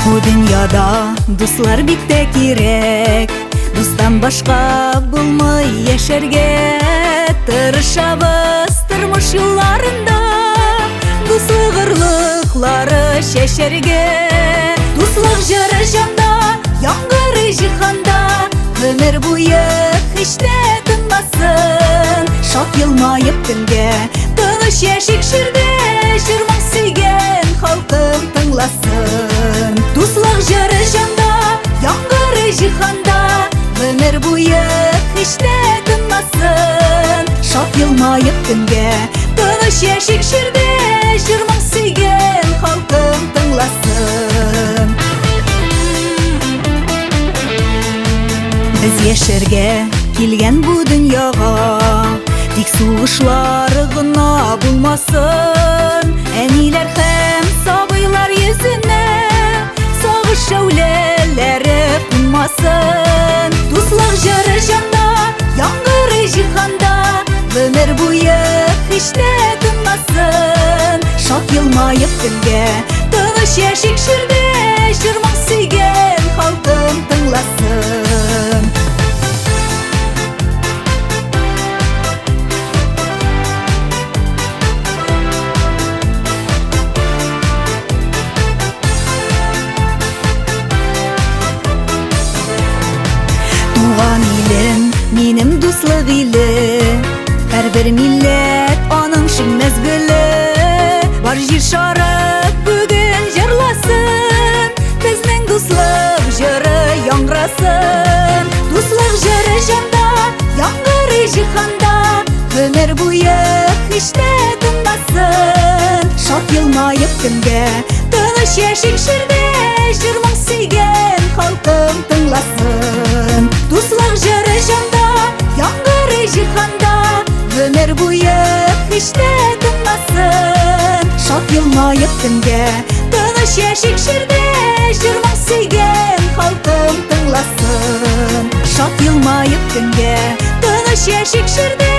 Бу дөньяда дуслар бик тә кирәк. Дустан башка булмый яшәргә. Тырышабыз тормыш юлларында дуслык орлыклары чәчәргә. Дуслык җыры җанда, яңгырый җиһанда, гомер буе һич тә тынмасын. Шат елмаеп көнгә, тыныч яшик җирдә, җыр-моң сөйгән халкым тыңласын. Дуслык җыры җанда, яңгырый җиһанда, гомер буе һич тә тынмасын. Шат елмаеп көнгә, тыныч яшик җирдә, җыр-моң сөйгән халкым тыңласын. Без яшәргә килгән бу дөньяга, тик сугышлар гына булмасын. Әниләр һәм сабыйлар йөзенә сагыш шәүләләре кунмасын. Дуслык җыры җанда, яңгырый җиһанда, гомер буе һич тә тынмасын. Шат елмаеп көнгә, тыныч яшик җирдә, җыр-моң сөйгән халкым тыңласын. Туган илем, минем дуслык иле, һәрбер милләт аның шиңмәс гөле. Бар җир шары бүген җырласын, безнең дуслык җыры яңгырасын. Дуслык җыры җанда, яңгырый җиһанда, гомер буе һич тә тынмасын. Шат елмаеп көнгә, тыныч яшик җирдә, җыр-моң сөйгән халкым тыңласын. Дуслык җыры җанда, яңгырый җиһанда, гомер буе һич тә тынмасын. Шат елмаеп көнгә, тыныч яшик җирдә, җыр-моң сөйгән халкым тыңласын. Шат елмаеп көнгә, тыныч яшик җирдә,